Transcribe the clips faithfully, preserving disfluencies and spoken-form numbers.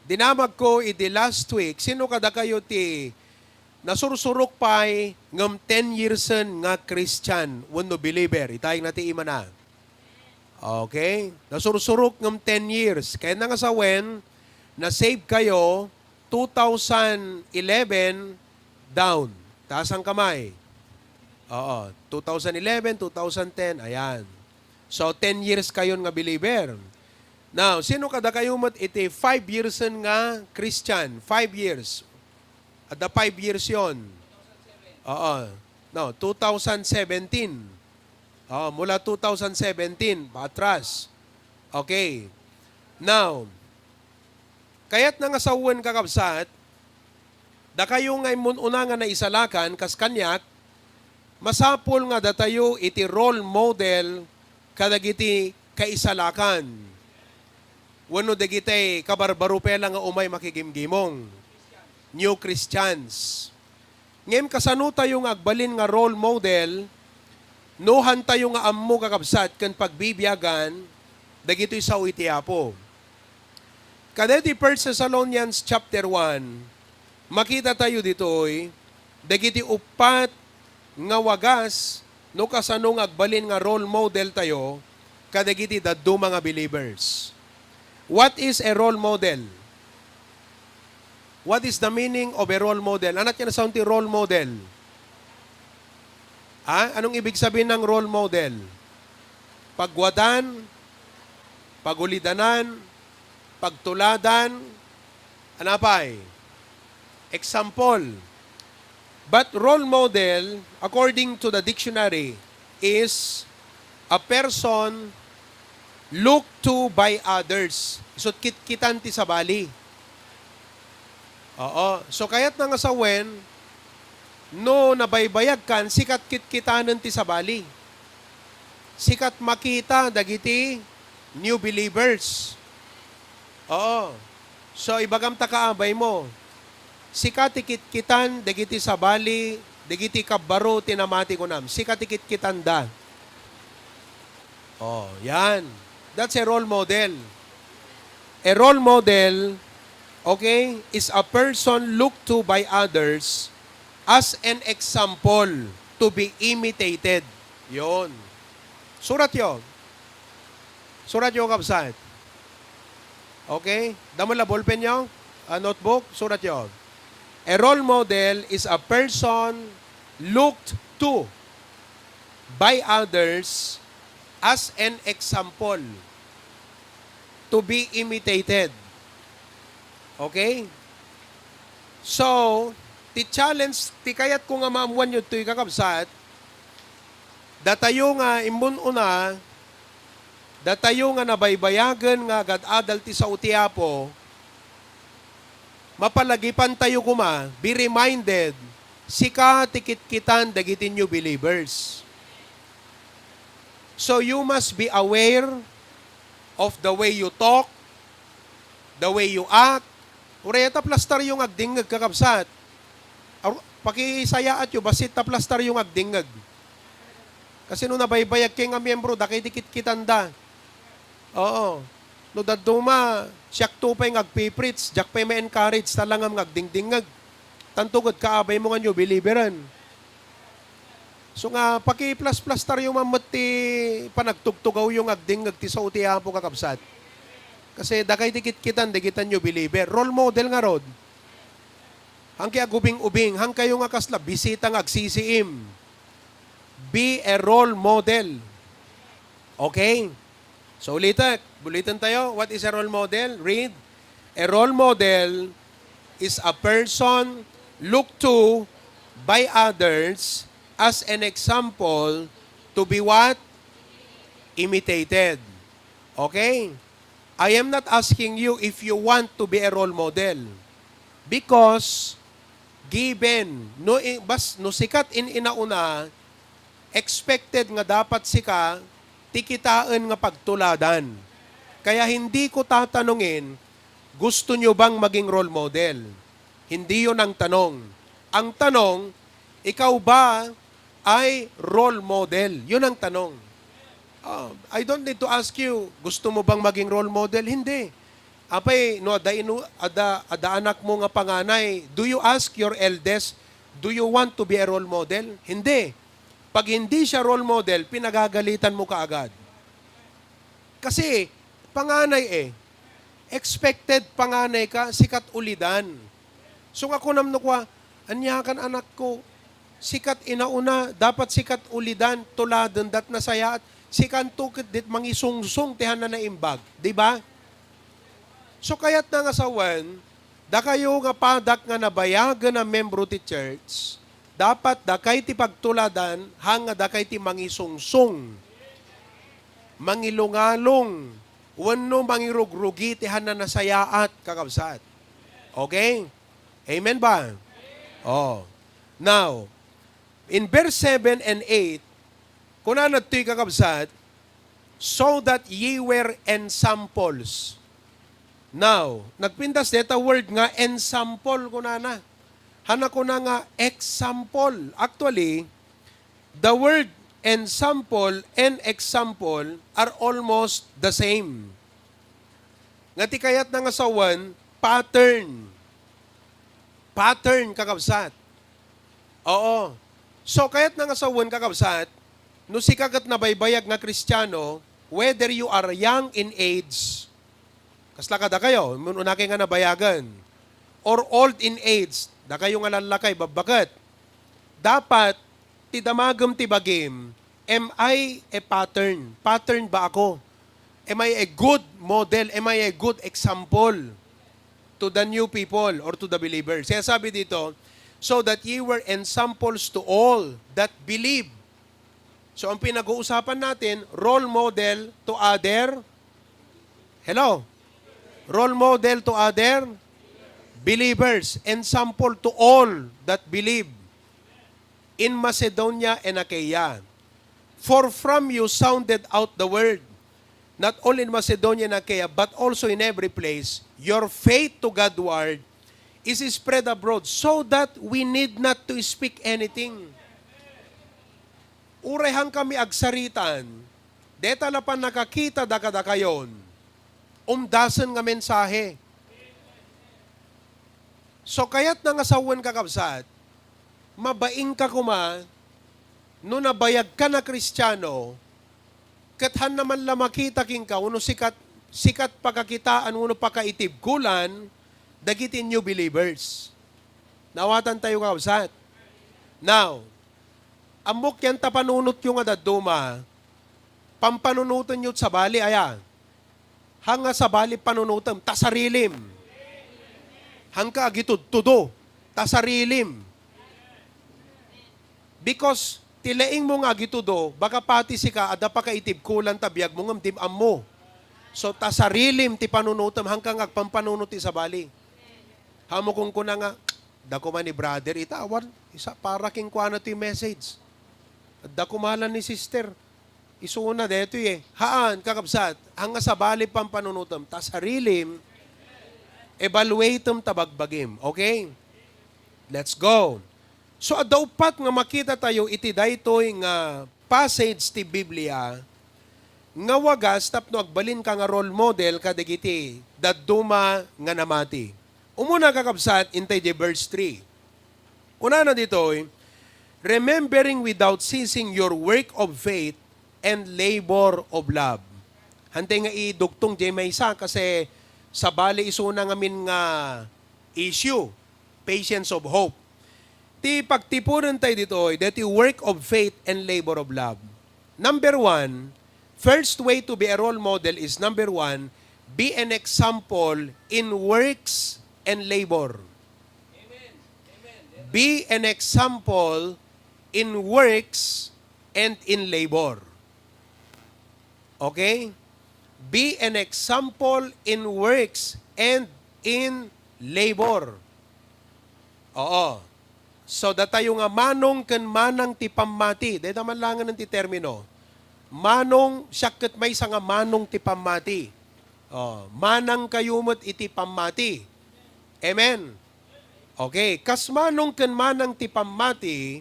Dinamagko idi last week, sino kadakayo ti nasursurok pay ngem ten yearsen nga Christian wenno believer? Itayegna ti imana. Okay? Nasursurok ngem ten years. Kayatna nga sawen, na-save kayo two thousand eleven down. Taas ang kamay. Oo, two thousand eleven, two thousand ten, ayan. So, ten years kayon nga believer. Now, sino kadakayo met iti five yearsen nga Christian? Five years. Adda five years yon. Oo. No, two thousand seventeen. Oo, mula two thousand seventeen, paatras. Okay. Now, kayatna nga sawen, kakabsat, dakayo nga immun-una nga naisalakan, kas kaniak, masapul nga datayo iti role model kadagiti kaisalakan wenno dagiti kabarbaro pay la nga umay makigimgimong, new Christians. Ngem kasano tayo nga agbalin nga role model no hantayo nga ammo, kakabsat, ken pagbibiagan dagitoy sao iti Apo? Kadaydi First Thessalonians chapter one, makita tayo ditoy dagiti uppat nga wagas no kasano nga agbalin nga role model tayo kadagiti dadduma nga believers. What is a role model? What is the meaning of a role model? Ania ti nasaon ti role model? Ha? Anong ibig sabihin ng role model? Pagwadan, pagulidanan, pagtuladan, ania pay? Example. But role model, according to the dictionary, is a person looked to by others. Isut' kitkitan ti sabali. Oo. So, kayatna nga sawen, no nabaybayagkan, sika't kitkitanen ti sabali. Sika't makita dagiti new believers. Oo. So, ibagam ta kaabaymo, sika ti kitkitan dagiti sabali, dagiti kabbaro ti namati kunam. Sika ti kitkitanda. Oh, yan. That's a role model. A role model, okay, is a person looked to by others as an example to be imitated. Yon. Suratyo. Suratyo, kabsat. Okay? Damo la ballpen nyo? Ah, notebook? Suratyo. A role model is a person looked to by others as an example to be imitated. Okay? So, ti challenge, ti kayatko nga maammuanyo ditoy, kakabsat, datayo nga immun-una, datayo nga nabaybayagen nga agad-adal ti sao ti Apo, mapalagipantayo koma, be reminded, sika ti kitkitan dagiti new believers. So you must be aware of the way you talk, the way you act. Uray ta plastaryo nga agdingngeg, kakabsat. Ar-, pakisayaatyo, bassit ta plastaryo nga agdingngeg. Kasi no nabaybayag kayo nga miyembro, dakay ti kitkitanda. Oo. No dadduma, siak to pay nga agpiprits, diak pay ma-encourage, talangam nga agdingdingngeg. Tanto gad kaabaymo nga new believeren. So nga, pakiplasplastaryo man met ti panagtugtugawyo nga agdingngeg ti sao ti Apo, kakabsat. Kasi dakay ti kitkitan, dagita new believer. Role model ngarud. Hangki agubing-ubing, hangkayo nga kasla bisita nga agsisiim. Be a role model. Okay? So, ulitek. Ulitin tayo. What is a role model? Read. A role model is a person looked to by others as an example to be what? Imitated. Okay? I am not asking you if you want to be a role model. Because, given, no, i-, bas-, no sikat in inauna, expected nga dapat sika ti kitaen nga pagtuladan. Kaya hindi ko tatanungin, gusto nyo bang maging role model? Hindi yun ang tanong. Ang tanong, ikaw ba ay role model? Yun ang tanong. Ah, I don't need to ask you, gusto mo bang maging role model? Hindi. Apay, no adda inu-, adda, adda anakmo nga panganay, do you ask your eldest, "Do you want to be a role model?" Hindi. Pag hindi siya role model, pinagagalitan mo kaagad. Kasi, panganay eh. Expected panganay ka, sikat ulidan. So, nga kunam no kwa, "Ania kan, anakko, sikat inauna, dapat sikat ulidan, tuladen, dat nasayaat, sikanto ket dit mangisungsong ti hanna naimbag." Di ba? So, kayatna nga sawen, dakayo nga padak nga nabayagen a membro ti church, dapat dakay ti pagtuladan, haan nga dakay ti mangisungsong, mangilungalong, wenno mangirugrugi ti hanna nasayaat, kakabsat. Okay? Amen ba? Oh. Now, in verse seven and eight, kunana ditoy, kakabsat, "So that ye were ensamples." Now, nagpintas deta word nga ensample, kunana. Haan a kuna nga example. Actually, the word ensample and example are almost the same. Nga ti kayatna nga sawen, pattern. Pattern, kakabsat. Oo. So, kayatna nga sawen, kakabsat, no sika ket nabaybayag nga Kristiano, whether you are young in age, kasla kadakayo, immun-unakay nga nabayagen, or old in age, dakayo nga lallakay, babbaket, dapat ti damagem ti bagim, am I a pattern? Pattern ba ako? Am I a good model? Am I a good example to the new people or to the believers? Kaya sabi dito, "So that ye were ensamples to all that believe." So, ang pinag-uusapan natin, role model to other, hello? Role model to other believers, ensample to all that believe in Macedonia and Achaia. For from you sounded out the word, not only in Macedonia and Achaia, but also in every place, your faith to Godward is spread abroad, so that we need not to speak anything. Uray haan kami agsaritan, deta la pannakakita da kadakayon, umdasen nga mensahe. So, kayatna nga sawen, kakabsat, mabain ka koma no nabayag ka na Kristiano, ket haan naman la makita kenka, wenno sikat, sikat pakakitaan, wenno pakaitibkolan dagiti new believers. Naawatan tayo, kakabsat. Now, ammok yan ta panunotyo nga dadduma, pampanunotenyo sabali, aya? Haan nga sabali panunotem, ta sarilim. Haanka agitudtudo, ta sarilim. Because ti laingmo nga agitudo, baka pati sika, adda pakaitibkolan ta biagmo ngem di ammo. So, ta sarilim ti panunotem, haanka nga agpampanunot ti sabali. Haanmo kunkuna nga, "Dako man ni brother ita, awan, isa para kenkuana ti message. Dako man ni sister. Isuna daytoy eh." Haan, kakabsat, haan nga sabali pampanunotem, ta sarilim, evaluatem ta bagbagim. Okay? Let's go. So, adda uppat nga makita tayo iti daytoy nga passage ti Biblia nga wagas tapno agbalinka nga role model kadagiti dadduma nga namati. Umuna, kakabsat, intay di verse three. Kunana ditoy, "Remembering without ceasing your work of faith and labor of love." Hantay nga idugtong diay maysa, kasi sabali isuna ngamin nga issue, patience of hope. Ti pagtipunen tayo ditoy, deti work of faith and labor of love. Number one, first way to be a role model is, number one, be an example in works and labor. Be an example in works and in labor. Okay? Be an example in works and in labor. Oo. So, datayo nga manong ken manang ti pammati. Dayta man langen ti termino. Manong, siak ket maysa nga manong ti pammati. Oh, manang kayo met iti pammati. Amen. Okay, kas manong ken manang ti pammati,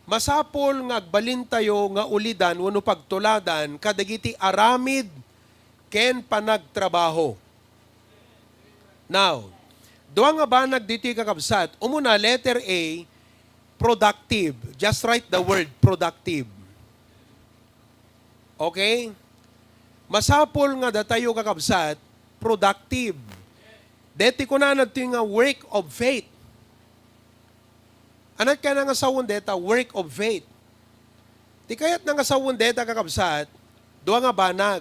masapul nga agbalintayo nga ulidan wenno pagtuladan kadagiti aramid ken panagtrabaho. Now, dua nga banag ditoy, kakabsat. Umuna, letter A, productive. Just write the word productive. Okay? Masapul nga datayo, kakabsat, productive. Deti kunana ditoy nga work of faith. Ania kayatna nga sawen deta work of faith? Ti kayatna nga sawen deta, kakabsat, dua nga banag.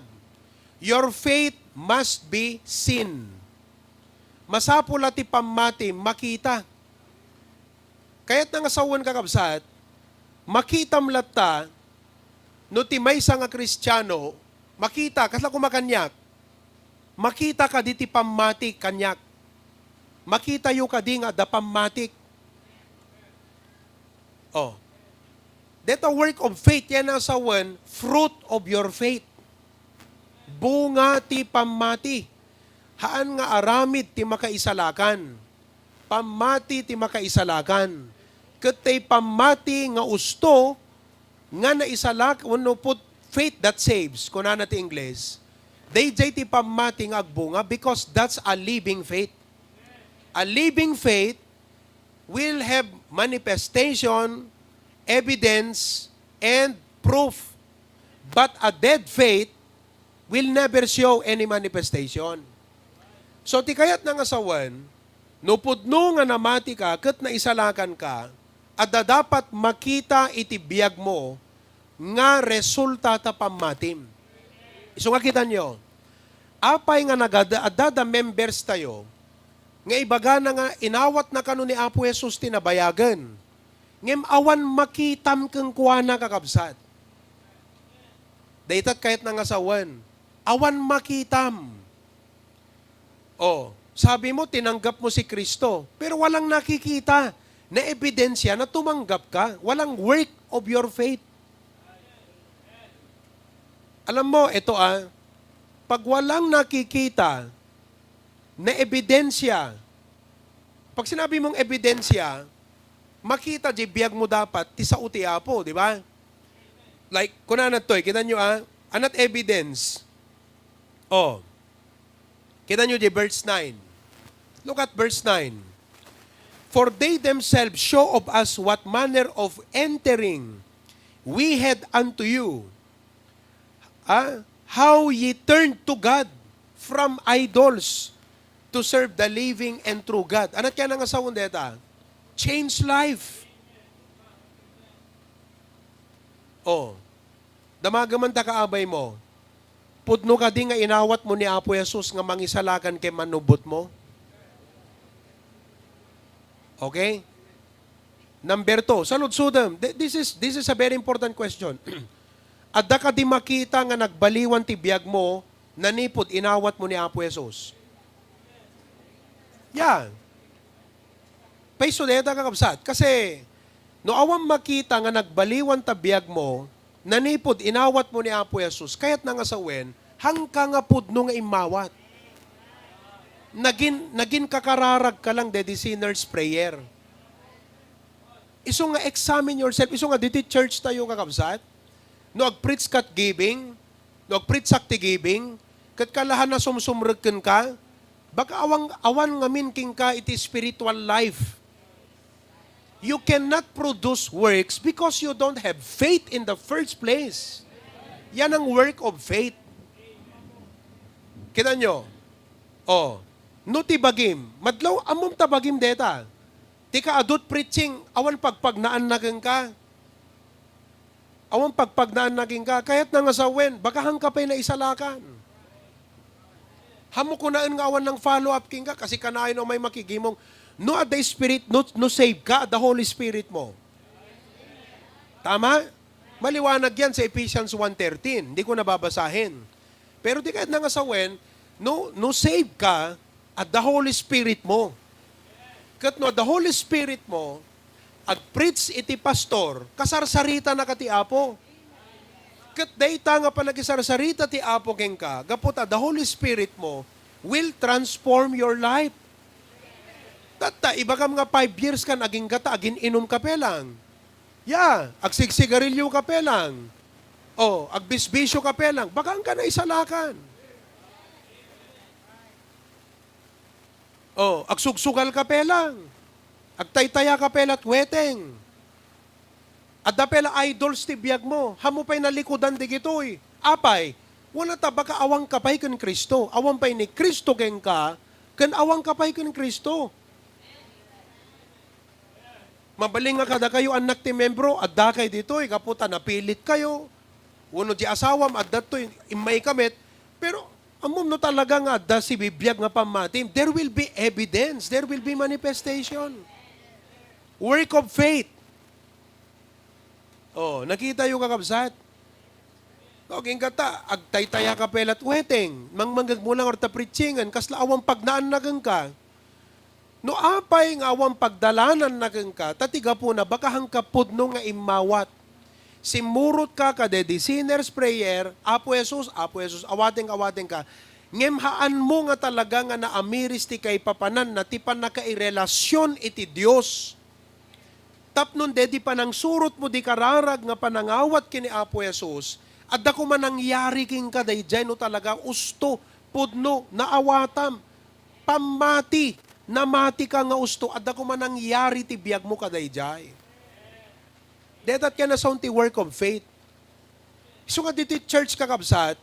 Your faith must be seen. Masapul a ti pammati makita. Kayatna nga sawen, kakabsat, makitam latta no ti maysa nga Kristiano, makita, kasla koma kaniak, makita kadi ti pammati kaniak. Makitayo kadi nga adda pammatik. Oh. Deta work of faith, yan ang sawen, fruit of your faith. Bunga ti pammati. Haan nga aramid ti makaisalakan. Pammati ti makaisalakan. Ket tay pammati nga usto, nga naisalak-, wenno put faith that saves, kunana ti Ingles, daydiay ti pammati nga agbunga because that's a living faith. A living faith will have manifestation, evidence, and proof. But a dead faith will never show any manifestation. So, ti kayatna nga sawen, no pudno nga namati ka ket naisalakan ka, adda dapat makita iti biag mo nga resulta ta pammatim. Isu nga kitanyo, apay nga nagada-, adda da members tayo nga ibagana nga inawatna kano ni Apo Jesus ti nabayagen, ngem awan makitam kenkuana, kakabsat. Daytat kayatna nga sawen, awan makitam. Oh, sabi mo, tinanggap mo si Kristo, pero walang nakikita na ebidensya na tumanggap ka. Walang work of your faith. Alam mo, ito ah, pag walang nakikita na ebidensya, pag sinabi mong ebidensya, makita di biag mo dapat, ti sao ti Apo, di ba? Like, kunana toy, kita nyo ah, anat evidence? Oh, kita nyo di verse nine. Look at verse nine. For they themselves show of us what manner of entering we had unto you, ah, how ye turned to God from idols to serve the living and true God. Anat kaya nga sawen deta? Change life. Oh. Damaga man ta kaabay mo. Pudno kadi nga inawat mo ni Apo Jesus nga mangisalakan ken mannubbot mo? Okay? Number two, saludsodem. Th-, this is, this is a very important question. Adda kadi makita nga nagbaliwan ti biag mo nanipud inawat mo ni Apo Jesus? Yeah. Paiso dayta, kakabsat. Kasi, no awan makita nga nagbaliwan ta biag mo, nanipud inawat mo ni Apo Jesus, kayatna nga sawen, hangka nga pudno nga immawat. Nagin, nagin kakararag ka lang dedi sinner's prayer. Isu nga examine yourself. Isu nga diti church tayo, kakabsat. No agpreach kat giving, no agpreach sak ti giving, ket kalahan na sumsumrek kenka, baka awan, awan ngamin kenka iti spiritual life. You cannot produce works because you don't have faith in the first place. Yan ang work of faith. Kita nyo? Oh, no ti bagim, madlaw, ammom ta bagim deta. Ti kaadut preaching, awan pagpagnaanna kenka. Awan pagpagnaanna kenka. Kayatna nga sawen, baka hangka pay naisalakan. Hammo kunaen nga awan nang follow up kenka, kasi kanayon umay makigimong. No adda Spirit, no, no save ka, adda Holy Spirit mo. Tama? Maliwanag yan sa Ephesians one thirteen. Hindi ko nababasahin. Pero ti kayatna nga sawen, no, no save ka, adda Holy Spirit mo. Ket no adda Holy Spirit mo, agpreach iti pastor, kasarsaritana ka ti Apo. Ket dayta nga panagisarsarita ti Apo kenka, gapu ta the Holy Spirit mo will transform your life. Tatta, ibagam nga five years kan agingga ta agin-inom ka pe lang. Ya, agsigsigarilyo ka pe lang. O, agbisbisyo ka pe lang. Baka hangka naisalakan. Oh, agsugsugal ka pay lang. Agtaytaya ka pay la't weteng. Adda pay la idols ti biag mo. Haanmo pay nalikudan digitoy. Apay, wen ta baka awan ka pay ken Cristo. Awan pay ni Cristo kenka, ken awan ka pay ken Cristo. Mabalin nga kadakayo, annak ti membro, addakay ditoy, gapu ta napilit kayo. Wenno di asawam, adda toy, immayka met. Pero, ammom no talaga nga adda sibibiag nga pammati, there will be evidence, there will be manifestation. Work of faith. Oh, nakitayo, kakabsat? No, agingga ta, agtaytaya ka pay la't weteng, mangmangngeg mo lang orta preachingen, kasla awan pagnaanna kenka. No apay nga awan pagdalananna kenka, ta ti gapuna, baka haanka pudno nga immawat. Simmurot ka kadaydi sinner's prayer, "Apo Jesus, Apo Jesus, awatenka, awatenka." Ngem haanmo nga talaga nga naamiris ti kaipapananna ti pannakairelasion iti Dios. Tapno daydi panangsurotmo di kararag nga panangawat ken ni Apo Jesus, adda koma nangyari kenka daydiay no talaga usto, pudno, naawatam, pammati, namati ka nga usto, adda koma nangyari ti biagmo kadaydiay. Dayta ti kanasaon ti work of faith. Isu nga ditoy church, kakabsat,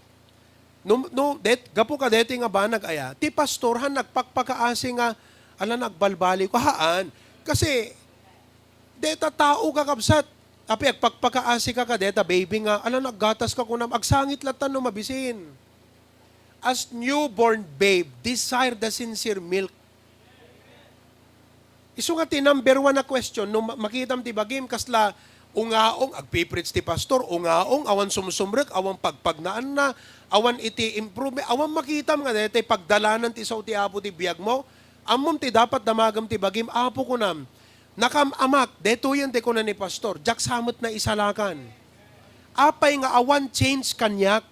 no, no, det-, gapu kadaytoy nga banag aya, ti pastor han nagpakpakaasi nga, "Ala, nagbalbaliw ka," haan. Kasi, dayta tao, kakabsat, apay, agpakpakaasi ka kadayta baby nga, "Ala, naggatas ka kunam," agsangit latta no mabisin. As newborn babe, desire the sincere milk. Isu nga ti number one a question, no ma-, makitam ti bagim, kasla ungaong, agpipreach ti pastor, ungaong, awan sumsumrek, awan pagpagnaanna, awan iti improvement, awan makitam nga daytoy pagdalanan ti sao ti Apo ti biagmo. Ammom ti dapat damagem ti bagim, "Apo," kunam, "nakaam-amak, daytoyen ti kuna ni pastor, diak sa met naisalakan. Apay nga awan change kaniak?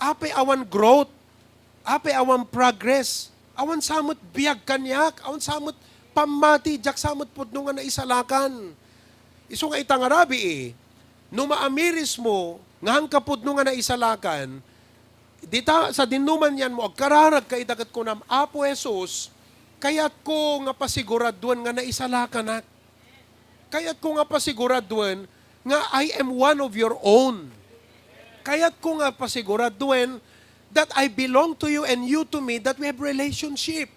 Apay awan growth?" Apay, awan progress. Awan sa met biag kaniak, awan sa met pammati, diak sa met pudno nga naisalakan. Isu nga ita nga rabii, no maamirismo nga haanka pudno nga naisalakan, dita, sadinoman yan mo, agkararagka ita ket kunam, "Apo Jesus, kayatko nga pasiguraduen nga naisalakanak." Kayatko nga pasiguraduen nga I am one of your own. Kayatko nga pasiguraduen that I belong to you and you to me, that we have relationship.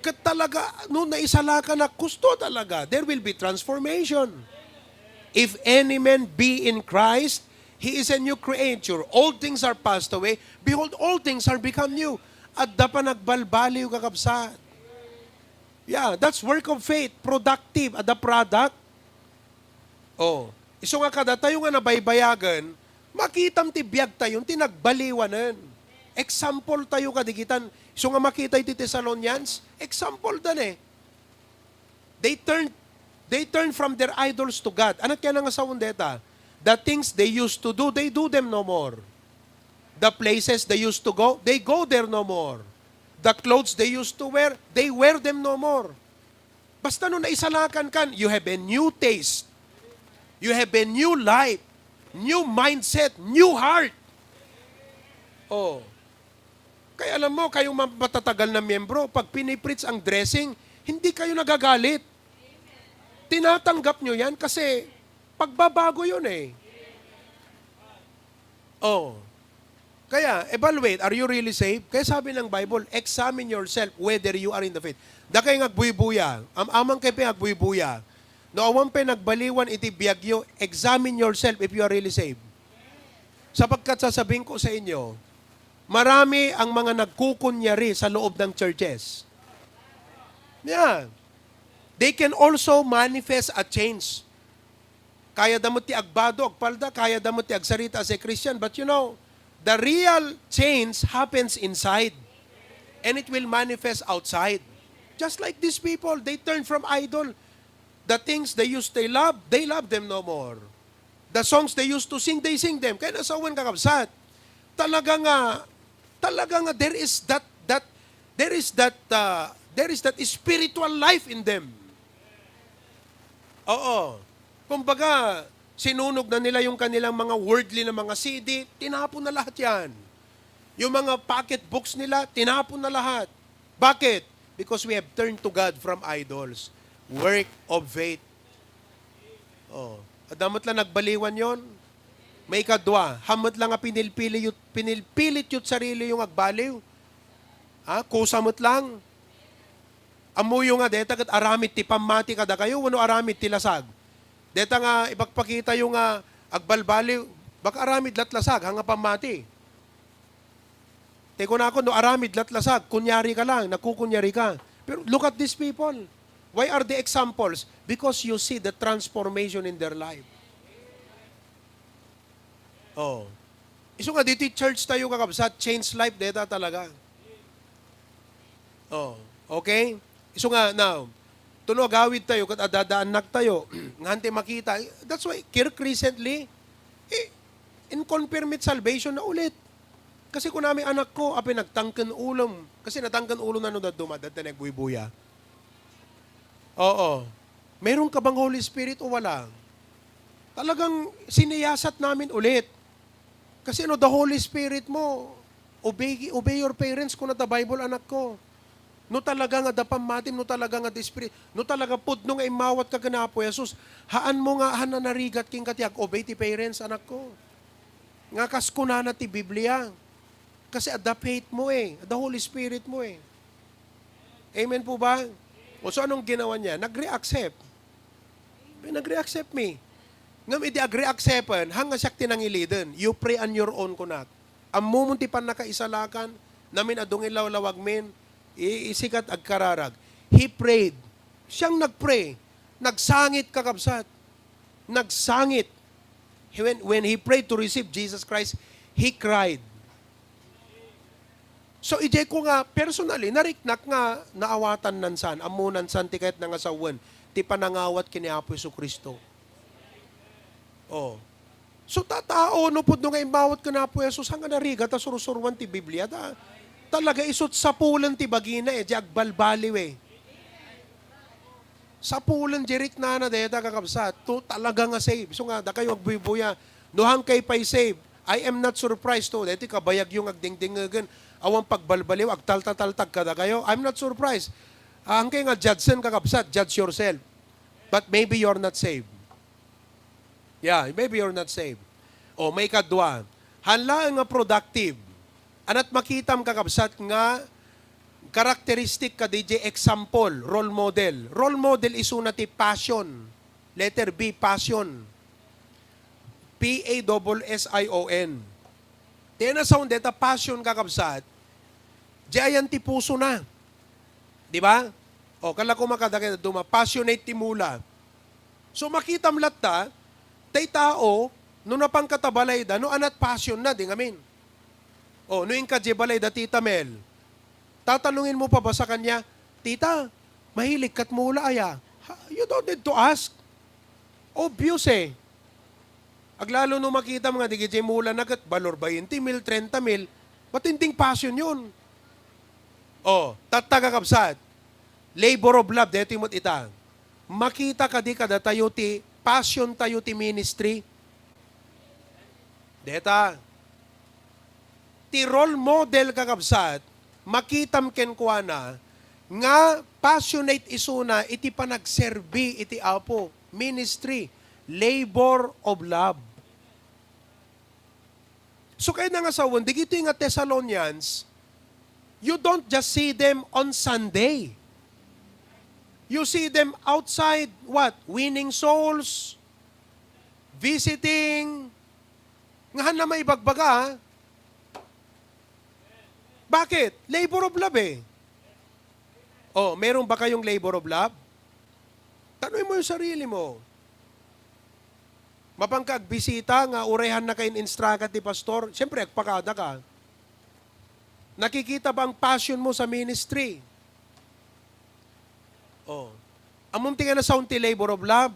Ket talaga, no naisalakanak, kusto talaga, there will be transformation. "If any man be in Christ, he is a new creature. Old things are passed away. Behold, all things are become new." Adda panagbalbaliw, kakabsat. Yeah, that's work of faith. Productive. Adda product. Oh, isu nga kadatayo nga nabaybayagen, makitam ti biagtayon ti nagbaliwanen. Example tayo kadigitan. Isu nga makita iti Thessalonians, example da ne. They turn, they turn from their idols to God. Ano kaya nga saon deta? The things they used to do, they do them no more. The places they used to go, they go there no more. The clothes they used to wear, they wear them no more. Basta no naisalakan kan, you have a new taste. You have a new life, new mindset, new heart. Oh. Kaya alam mo, kayo ma-, matatagal na miyembro, pag pinipreach ang dressing, hindi kayo nagagalit. Tinatanggap nyo yan kasi pagbabago yun eh. Oh. Kaya, evaluate, are you really saved? Kaya sabi ng Bible, "Examine yourself whether you are in the faith." Dakay nga agbuybuya, am-, amang kay pay agbuybuya. No awan pay nagbaliwan iti biagyo, examine yourself if you are really saved. Sapagkat sasabihin ko sa inyo, marami ang mga nagkukunyari sa loob ng churches. Yeah. They can also manifest a change. Kaya da met ti agbado, agpalda, kaya da met ti agsarita as a Christian. But you know, the real change happens inside. And it will manifest outside. Just like these people, they turn from idol. The things they used to love, they love them no more. The songs they used to sing, they sing them. Kaya nasawan, kakabsat. Talaga nga, talaga nga there is that, that, there is that, uh, there is that spiritual life in them. Oo. Kumbaga, sinunog na nila yung kanilang mga worldly na mga C D, tinapon na lahat yan. Yung mga pocket books nila, tinapon na lahat. Bakit? Because we have turned to God from idols. Work of faith. Oh. Adda met la nagbaliwan yon. Maikadua, han met la nga pinilpili yu, pinilpilit yut sarili yung agbaliw. Ha? Kusa met lang. Ammoyo nga deta ket aramid ti pammati kadakayo, wenno aramid ti lasag? Deta nga ipakpakitayo nga agbalbaliw, baka aramid latlasag, han nga pammati. Tay kunakon, no aramid latlasag, kunyari ka lang, nagkukunyari ka. Pero look at these people. Why are they examples? Because you see the transformation in their life. Oh. Isu nga ditoy church tayo, kakabsat, change life deta talaga. Oh, okay? Isu nga, now, tulo agawid tayo, ket adadaannak tayo, nga hante makita. That's why, Kirk recently, eh, in confirmed salvation na ulit. Kasi kunami, "Anak ko, apay nagtangken ulom." Kasi natangken ulo na no dadduma, dati nagbuy-buya. Oo. Meron ka bang Holy Spirit o wala? Talagang siniyasat namin ulit. Kasi no, the Holy Spirit mo, obey, obey your parents, kuna ta Bible, anak ko. No talaga nga da pammatim, no talaga nga da Spirit, no talaga pudno nga immawat ka ken Apo Jesus, haan mo nga, haan a narigat kenka ti ag-obey ti parents, anak ko. Nga kas kunana ti Biblia. Kasi adda faith mo eh, adda Holy Spirit mo eh. Amen po ba? O so anong ginawa niya? Nag-reaccept. Nag-reaccept mi. Ngem idi ag-reaccepten, han nga siak ti nangiliden. You pray on your own, kunak. Ammomon ti pannakaisalakan, namin a dungillawlawagmin, i-, isikat agkararag. He prayed. Siyang nagpray. Nagsangit, kakabsat. Nagsangit. He, when, when he prayed to receive Jesus Christ, he cried. So, idiay ko nga, personally, nariknak nga naawatan nansan, ammo nansan ti kayat nga sawen, ti panangawat ken ni Apo Jesu-Cristo. Oh. So, ta-, tao, no pudno nga immawat ken Apo Jesus, haan nga narigat a sursuruan ti Biblia, ta-, talaga isut sapulen ti bagina, eh, di agbalbaliw, eh. Sapulen di riknana dayta, kakabsat. To, talaga nga save. So nga, dakayo agbuybuya. No, han kay pay save. I am not surprised to. Daytoy kabayagyo nga agdingdingngegen. Awan pagbalbaliw, agtaltataltag kadakayo. I'm not surprised. Ah, han kay nga judgen, kakabsat, judge yourself. But maybe you're not saved. Yeah, maybe you're not saved. O, maikadua, han laeng nga productive. Anat makitam, kakabsat, nga karakteristik kadi jay example, role model. Role model isuna ti passion. Letter B, passion. P A double S I O N. Ti nasaon deta passion, kakabsat, di ayan ti pusona. Di ba? O, kala ko makadagay duma, passionate ti mula. So, makitam latta, tay tao, no napangka ta balayda, no anat passion na, di ngamin. O, no inka di balayda, Tita Mel, tatalungin mo pa ba sa kanya, "Tita, mahilig kat mula aya?" Ha, you don't need to ask. Obvious eh. Aglalo no makitam nga, di kiti mula na ket balor bainti mil, trenta mil, matinding passion yun. O, tatta, kakabsat, labor of love, daytoy met ita. Makita kadi kadatayo ti passion tayo ti ministry? Deta. Ti role model, kakabsat, makitam kenkuana nga passionate isuna iti panagserbi iti Apo, ministry, labor of love. So, kayatna nga sawen, digitoy nga Thessalonians, you don't just see them on Sunday. You see them outside, what? Winning souls, visiting. Nga han na maibagbaga, ah. Bakit? Labor of love eh. Oh, meron ba kayong labor of love? Tanungin mo yung sarili mo. Mapangka agbisita nga uray han na ka in-instruct ti pastor, siyempre, agpakada ka. Nakikita ba ang passion mo sa ministry? Oh. Ammom ti nga nasaon ti labor of love?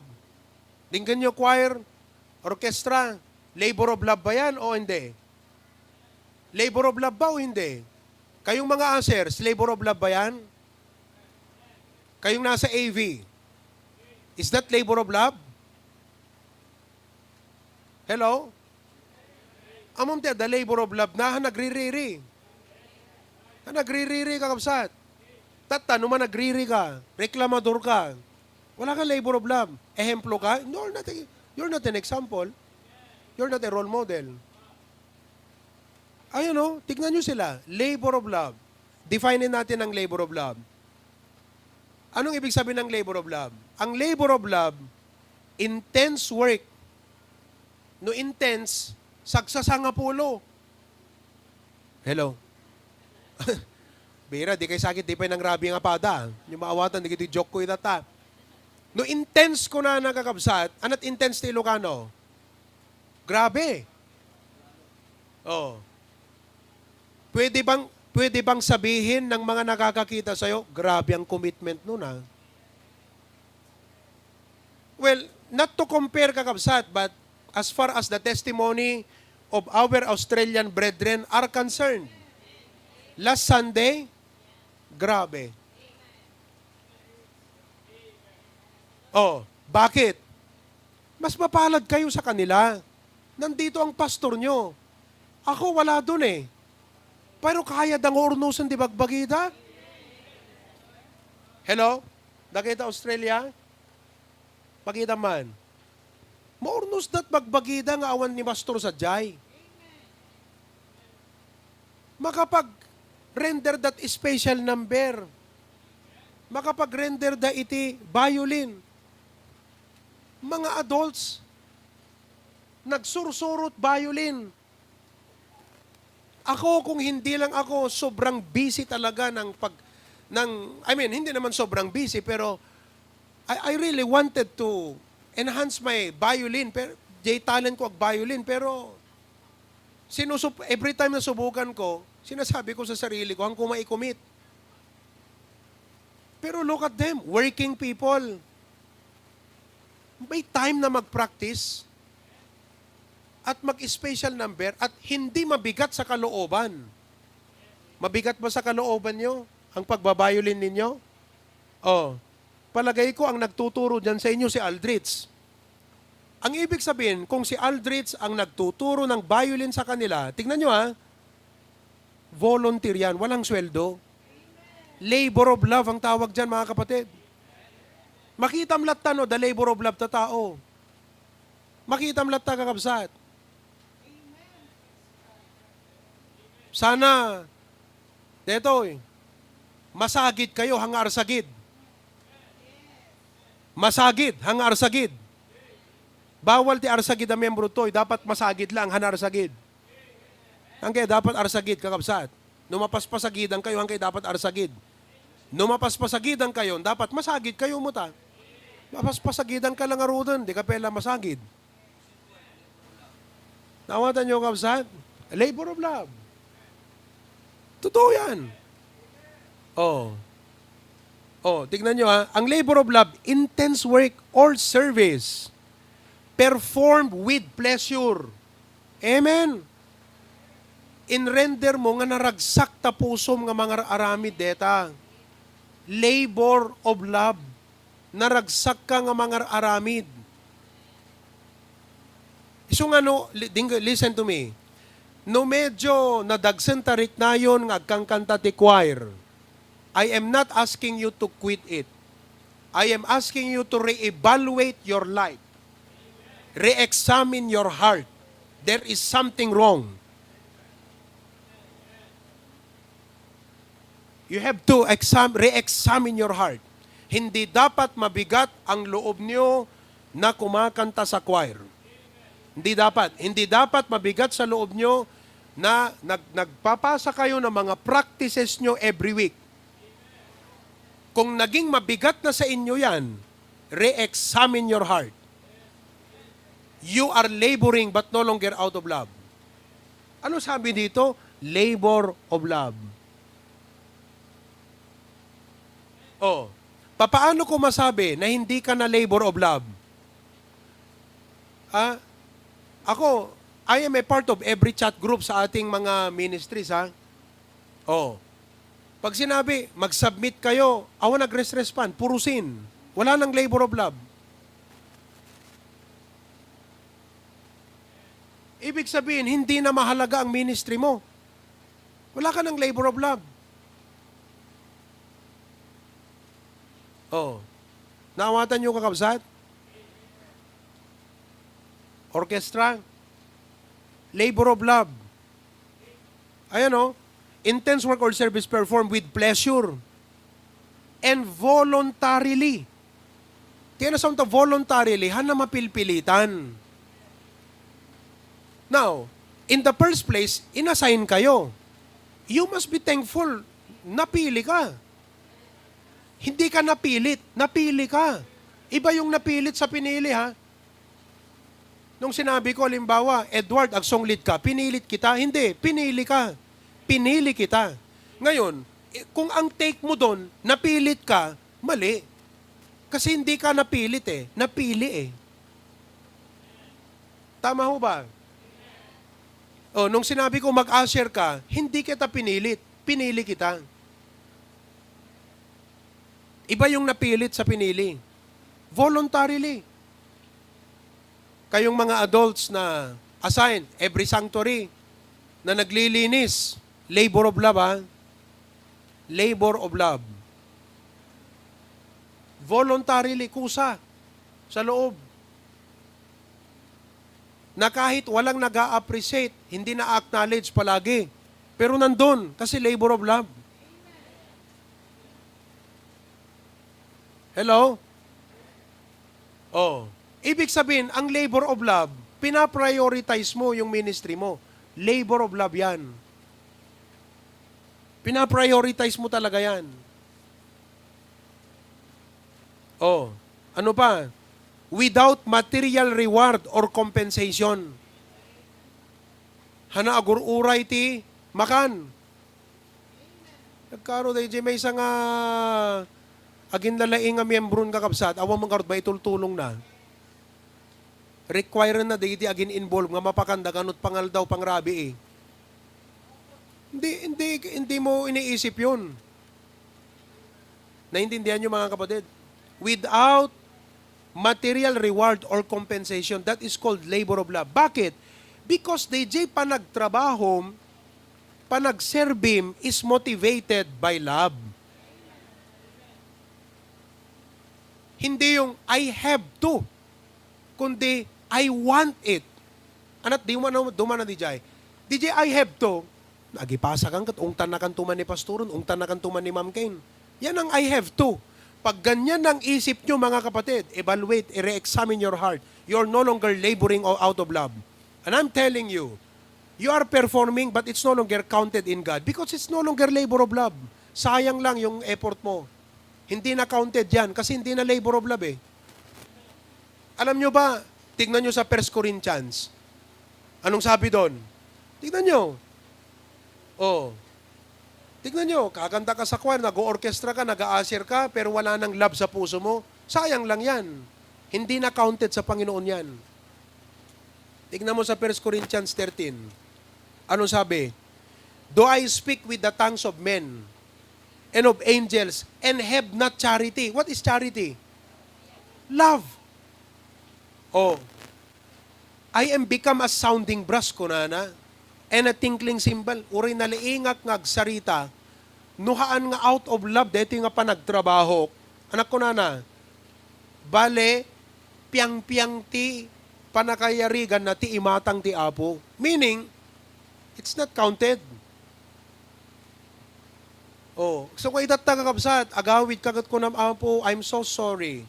Dinggenyo, choir, orchestra, labor of love ba yan o hindi? Labor of love ba o hindi? Kayong mga ushers, labor of love ba yan? Kayong nasa A V, is that labor of love? Hello? Ammom ti adda labor of love na, ha, nagririri. Ha, nagririri, kakabsat. Tatta, no man nagriri ka, reklamador ka, wala kang labor of love. Ehemplo ka? You're not a, you're not an example. You're not a role model. Ayun, oh, tignan nyo sila. Labor of love. Define natin ang labor of love. Anong ibig sabihin ng labor of love? Ang labor of love, intense work. No intense, sagsasangapulo. Hello? Bira, di kay sakit, di pay nangrabi nga pada. Yung maawatan, di kiti joke ko itata. No intense ko na nakakabsat, anat intense ti Ilocano? Grabe. Oh. Pwede bang, pwede bang sabihin ng mga nakakakita sa'yo, "Grabe ang commitment nun, ah"? Well, not to compare, kakabsat, but as far as the testimony of our Australian brethren are concerned, last Sunday, grabe. Oh, bakit? Mas mapalad kayo sa kanila. Nandito ang pastor nyo. Ako, wala dun eh. Pero kaya da nga urnusan ti bagbagida. Hello? Dagita Australia? Pakita man. Maurnos dat bagbagida nga awan ni pastor sadiay. Makapag-render dat special number. Makapag-render da iti violin. Mga adults, nagsursurot violin. Ako, kung hindi lang ako sobrang busy talaga ng pag-, ng, I mean, hindi naman sobrang busy, pero I, I really wanted to enhance my violin, pero jay talent ko ag violin, pero sinusup-, every time na subukan ko, sinasabi ko sa sarili ko, "Hangko maikumit." Pero look at them, working people. May time na mag-practice at mag-special number at hindi mabigat sa kalooban. Mabigat ba sa kalooban nyo ang pagbabayolin ninyo? Oh, palagay ko ang nagtuturo dyan sa inyo si Aldrich. Ang ibig sabihin, kung si Aldrich ang nagtuturo ng violin sa kanila, tignan nyo ha, volunteer yan, walang sweldo. Labor of love ang tawag dyan, mga kapatid. Makitam latta, no, the labor of love ta tao. Makitam latta, kakabsat. Sana, detoy, masagid kayo, hanga arsagid. Masagid, hanga arsagid. Bawal ti arsagid a miyembro toy, dapat masagid lang, hanga arsagid. Hangkay dapat arsagid, kakabsat. No mapaspasagidan kayo, hangkay dapat arsagid. No mapaspasagidan kayo, dapat masagid kayo met. Mapaspasagidan ka lang ngaruden, di ka pay la masagid. Naawatan nyo, kabsat? Labor of love. Totoo yan. Oh. Oh, tignan nyo ha. Ang labor of love, intense work or service performed with pleasure. Amen. Inrender mo nga naragsak ta pusom nga mangar-aramid deta. Labor of love. Naragsak ka nga mangar-aramid. Isu nga no, li-, ding-, listen to me. No medyo nadagsen ta riknayon nga agkankanta ti choir, I am not asking you to quit it. I am asking you to re-evaluate your life. Re-examine your heart. There is something wrong. You have to exam-, re-examine your heart. Hindi dapat mabigat ang loob niyo na kumakanta sa choir. Hindi dapat. Hindi dapat mabigat sa loob niyo na nag-, nagpapasa kayo ng mga practices niyo every week. Kung naging mabigat na sa inyo yan, re-examine your heart. You are laboring but no longer out of love. Ano sabi dito? Labor of love. Oh, papaano ko masabi na hindi ka na labor of love? Ah, ako, I am a part of every chat group sa ating mga ministries, ha? Oh. Pag sinabi, "Mag-submit kayo," awan nag-respond, puro sin. Wala nang labor of love. Ibig sabihin, hindi na mahalaga ang ministry mo. Wala ka ng labor of love. Oh. Naawatan niyo, kakabsat? Orchestra? Labor of love. Ayan, oh. Intense work or service performed with pleasure and voluntarily. Ti nasaon ta voluntarily, haan a mapilpilitan. Now, in the first place, inassign kayo. You must be thankful. Napili ka. Hindi ka napilit. Napili ka. Iba yung napilit sa pinili, ha? Nung sinabi ko, halimbawa, "Edward, agsunglit ka." Pinilit kita? Hindi. Pinili ka. Pinili kita. Ngayon, eh, kung ang take mo doon, napilit ka, mali. Kasi hindi ka napilit eh. Napili eh. Tama ho ba? Oh, nung sinabi ko, "Mag-usher ka," hindi kita pinilit. Pinili kita. Iba yung napilit sa pinili. Voluntarily. Kayong mga adults na assigned every sanctuary na naglilinis, labor of love, ha? Labor of love. Voluntarily, kusa sa loob. Na kahit walang nag-a-appreciate, hindi na-acknowledge palagi. Pero nandun, kasi labor of love. Hello? Oh. Ibig sabihin, ang labor of love, pinaprioritize mo yung ministry mo. Labor of love yan. Pinaprioritize mo talaga yan. Oh. Ano pa? Without material reward or compensation. Haan a agur-uray ti makan. Nagkaro daydiay maysa nga aginlalaing nga miyembron, kakabsat, awan man garud maitultulongna. Require na daydi agin-involve nga mapakanda kanut pangaldaw, pangrabii. Hindi, hindi, hindi mo iniisip yun. Naintindihan niyo, mga kapatid? Without material reward or compensation, that is called labor of love. Bakit? Because daydiay panagtrabahom, panagserbim is motivated by love. Hindi yung, "I have to," kundi, "I want it." Anat, di man, duman na daydiay. Daydiay, "I have to." Agipasakan ket ungtannakanto man ni pastoren, ungtannakanto man ni Ma'am Ken. Yan ang "I have to." Pag ganyan ang isip nyo, mga kapatid, evaluate, i-re-examine your heart. You're no longer laboring o-, out of love. And I'm telling you, you are performing, but it's no longer counted in God because it's no longer labor of love. Sayang lang yung effort mo. Hindi na counted yan kasi hindi na labor of love eh. Alam nyo ba, tignan nyo sa First Corinthians. Anong sabi doon? Tignan nyo. Oh. Tignan nyo, kakanta ka sa choir, nag-orchestra ka, nag-aasir ka, pero wala nang love sa puso mo. Sayang lang yan. Hindi na counted sa Panginoon yan. Tignan mo sa First Corinthians thirteen. Ano sabi? "Do I speak with the tongues of men and of angels and have not charity?" What is charity? Love. Oh, "I am become a sounding brass," kunana, "and a tinkling cymbal." Uray nalaingak nga agsarita, no haan nga out of love daytoy nga panagtrabahok. Anak, kunana, "Bale, piangpiang ti panakayariganna ti imatang ti Apo." Meaning, it's not counted. Oh, so kung itatta, kakabsat, agawid ka ket kunam, "Apo, I'm so sorry.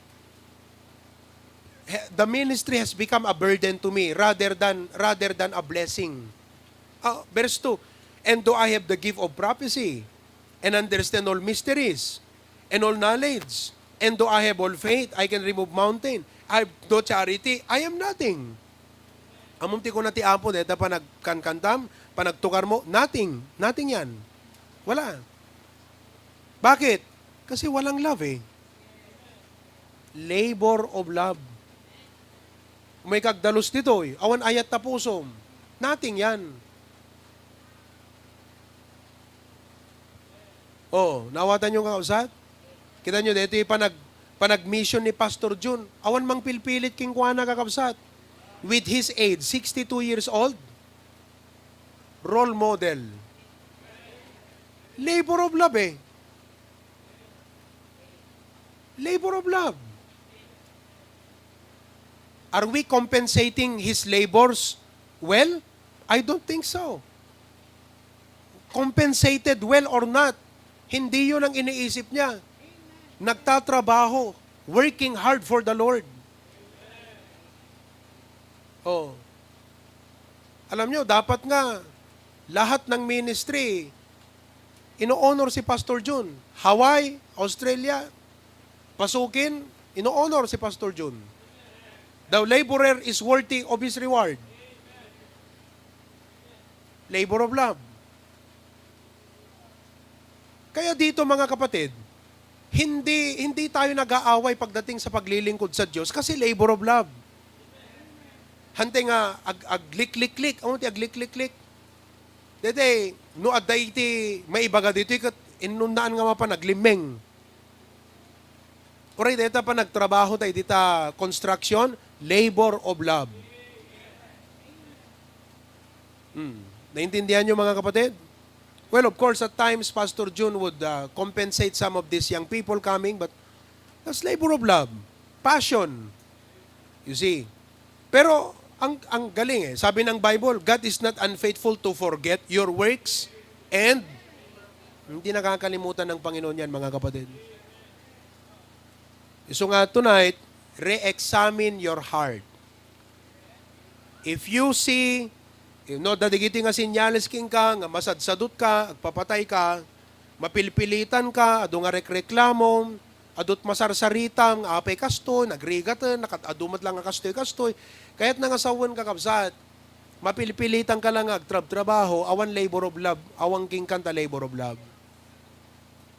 He-, the ministry has become a burden to me rather than, rather than a blessing." Ah, verse two, "And do I have the gift of prophecy and understand all mysteries and all knowledge? And do I have all faith, I can remove mountain? I have no charity, I am nothing." Ammom ti kuna ti Apo, deta panagkankantam, panagtukar mo, nothing. Nothing yan. Wala. Bakit? Kasi walang love eh. Labor of love. May kagdalus ditoy, awan ayat ta pusom. Nothing yan. Oh, naawatan nyo, kakabsat? Kita nyo, dito yung panag-, panag-mission ni Pastor Jun. Awan mang pilpilit king kuana, kakabsat. With his age, sixty-two years old, role model. Labor of love eh. Labor of love. Are we compensating his labors well? I don't think so. Compensated well or not, hindi yun ang iniisip niya. Nagtatrabaho, working hard for the Lord. Oh. Alam nyo, dapat nga lahat ng ministry, ino-honor si Pastor Jun. Hawaii, Australia, pasukin, ino-honor si Pastor Jun. The laborer is worthy of his reward. Labor of love. Kaya dito, mga kapatid, hindi, hindi tayo nag-aaway pagdating sa paglilingkod sa Diyos kasi labor of love. Hante nga ag-, aglikliklik. Ano ti aglikliklik? Dede, no adda iti maibaga dito, ikat innunnaan nga mapan aglimmeng. Uray deta pa nagtrabaho tayo dita construction, labor of love. Hmm. Naintindihan nyo, mga kapatid? Well, of course, at times, Pastor Jun would uh, compensate some of these young people coming, but that's labor of love. Passion. You see? Pero ang, ang galing eh. Sabi ng Bible, "God is not unfaithful to forget your works," and hindi nakakalimutan ng Panginoon yan, mga kapatid. So nga tonight, re-examine your heart. If you see, you know, dadigiti nga senyales kenka nga masadsadot ka, agpapatay ka, mapilpilitan ka, adu nga rekreklamo, adut masarsaritam nga apay kastoy, nagrigaten, nakat-, adu met lang nga kastoy-kastoy, kayat na nga sawen, kakabsat, mapilpilitan ka lang nga agtrabtrabaho, awan labor of love, awan kenka ta labor of love.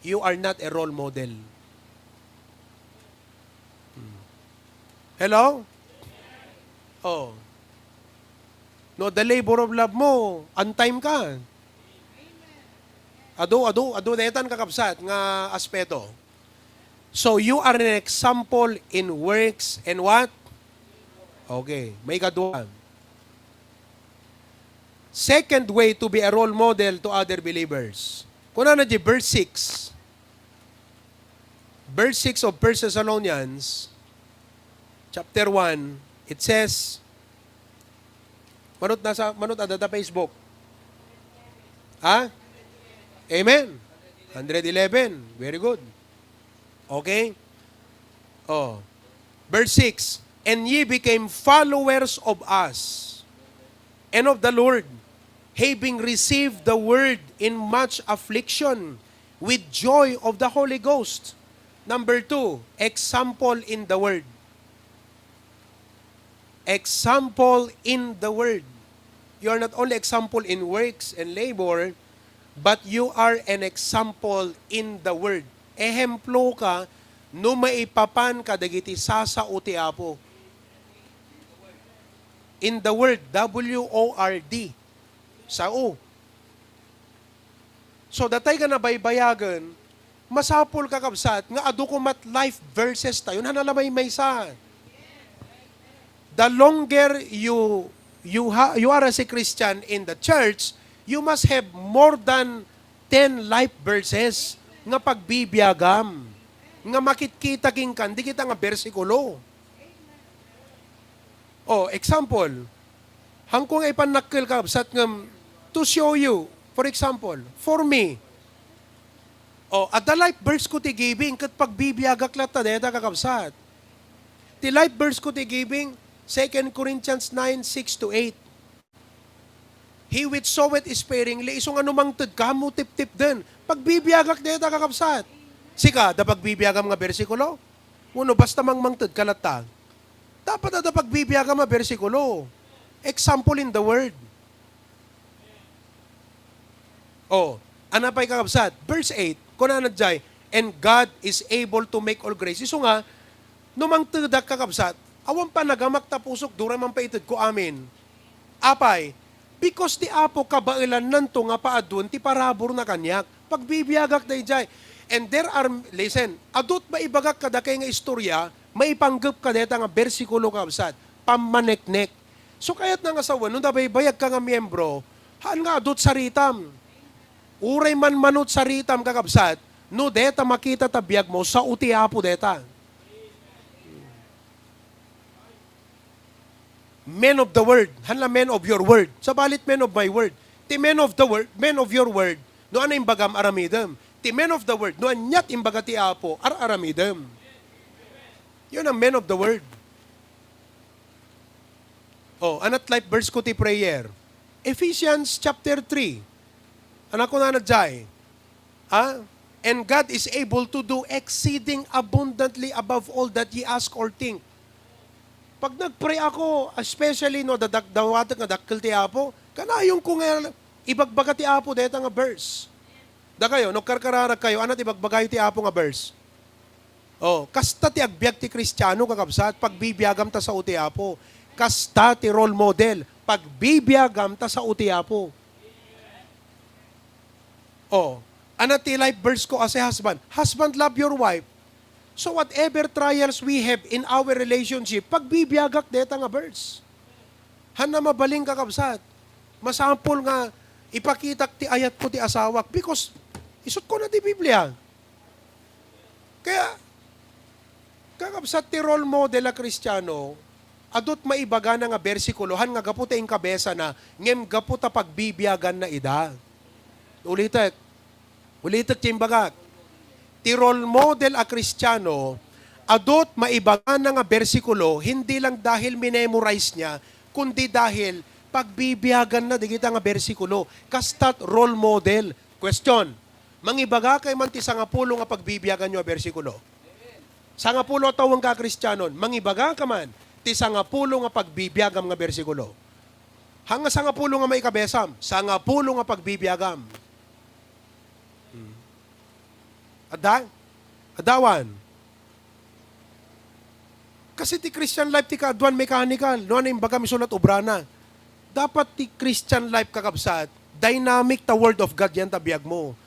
You are not a role model. Hmm. Hello? Oh. No, the labor of love mo, on time ka. Adu, adu, adu, detan kakabsat nga aspeto. So, you are an example in works and what? Okay, may kadua. Second way to be a role model to other believers. Kunana di verse six. Verse six of First Thessalonians, chapter one, it says, manut nasa, manut adda ta Facebook. Ha? Amen. Hundred eleven. Very good. Okay? Oh. Verse six, "And ye became followers of us and of the Lord, having received the word in much affliction with joy of the Holy Ghost." Number two, example in the word. Example in the word. You are not only example in works and labor, but you are an example in the word. Ehemplo ka no maipapan kadagiti sasao ti Apo. In the word, W O R D. Sao. So, datay nga nabaybayagen, masapul, kakabsat, nga adu koma met life verses tayo, nga nalamaymaysa. The longer you, you ha-, you are as a Christian in the church, you must have more than ten life verses nga pagbibiagam, nga makitkita kenka, di kita nga bersikulo. Oh, example, hangko nga ipannakkel, kabsat, ngem to show you, for example, for me, oh, adda life verse ko ti giving, ket pagbibiagak latta dayta, kakabsat. Ti life verse ko ti giving, Second Corinthians nine, six to eight. "He which soweth sparingly," isu nga no mangted ka, mo tiptipden. Pagbibiagak dayta, kakabsat. Sika, adda pagbibiagam nga bersikulo? Wenno basta mangmangted ka latta? Dapat adda pagbibiagam a bersikulo. Example in the word. Oh, ano pay, kakabsat? Verse eight, kunana jay, "And God is able to make all grace." Isu nga, no mangtedak, kakabsat, awan panagamak ta pusok, duray man pay ited ko amin. Apay, because ti Apo kabaelannanto nga paaduen ti paraburna kaniak. Pagbibiagak dayjay. And there are, listen, adut maibagak kadakay nga istorya, maipanggep kadayta nga bersikulo, kabsat, pammaneknek. So, kayatna nga sawen, no nabaybayag ka nga miyembro, haan nga adut saritam. Uray man manut saritam, kakabsat, No deta makita ta biag mo, sao ti Apo deta. Men of the word. Haan la men of your word. Sabali ti men of my word. Ti men of the word, men of your word, no ania imbagam, aramidem. Ti men of the word, no aniat imbaga ti Apo, ar-aramidem. Yun ang men of the word. Oh, aniat life verse ko ti prayer. Ephesians chapter three. Ania kunana diay? Ah? And God is able to do exceeding abundantly above all that ye ask or think. Pag nagpray ako, especially no, dadak-, dawatek nga dakkel ti Apo, kanayon ko nga ibagbaga ti Apo deta nga verse. Dakayo, no karkararag kayo, aniat ibagbagayo ti Apo nga verse? Oh, kasta ti agbiag ti Kristiano, kakabsat, pagbibiagam ta sao ti Apo. Kasta ti role model, pagbibiagam ta sao ti Apo. Oh, aniat ti life verse ko as a husband? Husband, love your wife. So whatever trials we have in our relationship, pagbibiagak deta nga verse. Haan na mabalin, kakabsat. Masapul nga ipakitak ti ayat ko ti asawak because isut ko na ti Biblia. Kaya, kakabsat, ti role model a Kristiano, adut maibagana nga bersikulo, haan nga gapu ta inkabesana, ngem gapu ta pagbibiaganna ida. Ulitek. Ulitek ti imbagak. Ti role model a Kristiano, adut maibagana nga bersikulo, hindi lang dahil minemorize niya, kundi dahil pagbibiaganna dagita nga bersikulo. Kastat role model. Question, mangibagakay man ti sangapulo nga pagbibiaganyo a bersikulo? Sangapulo a tawen ka a Kristianon, mangibagaka man ti sangapulo nga pagbibiagam nga bersikulo? Haan nga sangapulo nga maikabesam, sangapulo nga pagbibiagam. Hmm. Adda? Adda awan? Kasi ti Christian life ti kaaduan mechanical. No, ania imbagam, isulat obrana. Dapat ti Christian life, kakabsat, dynamic ta Word of God yan ta biag mo.